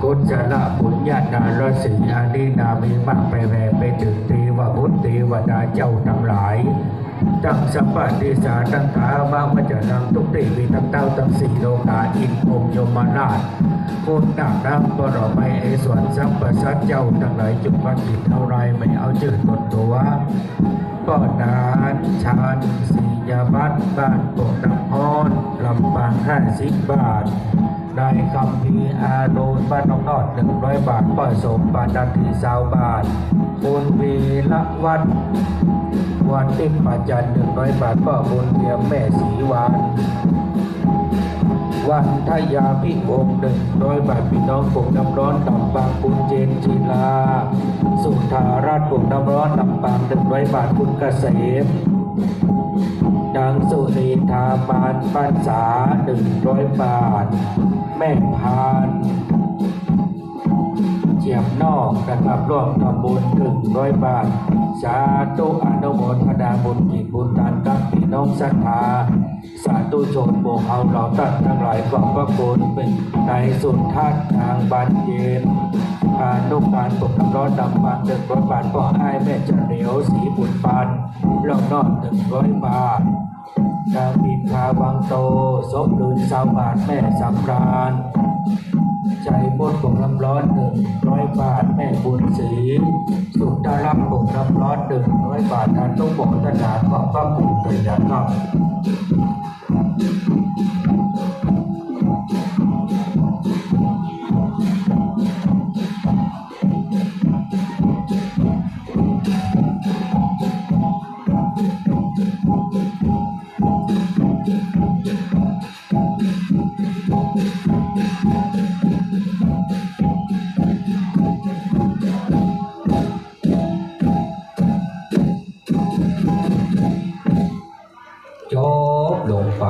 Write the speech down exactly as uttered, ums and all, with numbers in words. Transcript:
กุศลปุญญานาราศีอันนี้นามีมากไปแผ่ไปเถิงเตวบุตรเตวดาเจ้าตังหลาย ตังสัพพะเทสาตังธรรมวัจจนัง ทุกตี้มีตังเต๊าตังสี่โลกา อินทร์พรหมยมราช คุณนางนางปรมัยไอสวรรค์สัพพสัตว์เจ้าตังหลาย จุ่มพระกิจเท่าไรไม่เอาจื้อตนตั๋ว ป้อหนาน ชาญ ศิริยวัฒน์ บ้านโป่งน้ำฮ้อน ลำปาง ห้าสิบบาท นายคัมภีร์ อาโรน บ้านหนองนอด หนึ่งร้อยบาท ป้อสมปานันที ซาวบาท คุณวีรวัฒน์ วันทิพย์ประจัน หนึ่งร้อยบาท ป้อบุญเทียม แม่ศรีวรรณ วันทยาพิวงศ์ หนึ่งร้อยบาท พี่น้องโป่งน้ำฮ้อน ลำปาง คุณเจนจิลา สุธารัตน์ โป่งน้ำฮ้อน ลำปาง หนึ่งร้อยบาท คุณเกษม นางสุนีทา มาน บ้านสา หนึ่งร้อยบาท แม่พาน เจียมนอกนะครับ ร่วมทำบุญ หนึ่งร้อยบาท สาธุ อนุโมทนาบุญกิจบุญตานกับพี่น้องศรัทธา สาธุชนหมู่เฮาเหล่าต้านตังหลาย ขอบพระคุณ นายสุทัศน์ นางบานเย็น พานุการ โป่งน้ำฮ้อน ลำปาง หนึ่งร้อยบาท ป้ออ้าย แม่เฉลียว ศรีบุญปาน ร่องนอก หนึ่งร้อยบาท นางพิมพา วังโต สมบูรณ์ ซาวบาท แม่สำราญ ชัยมด โป่งน้ำฮ้อน หนึ่งร้อยบาท แม่บุญศรี สุดารักษ์ โป่งน้ำฮ้อน หนึ่งร้อยบาท อนุโมทนาขอบพระคุณเป็นอย่างมาก จบลงไป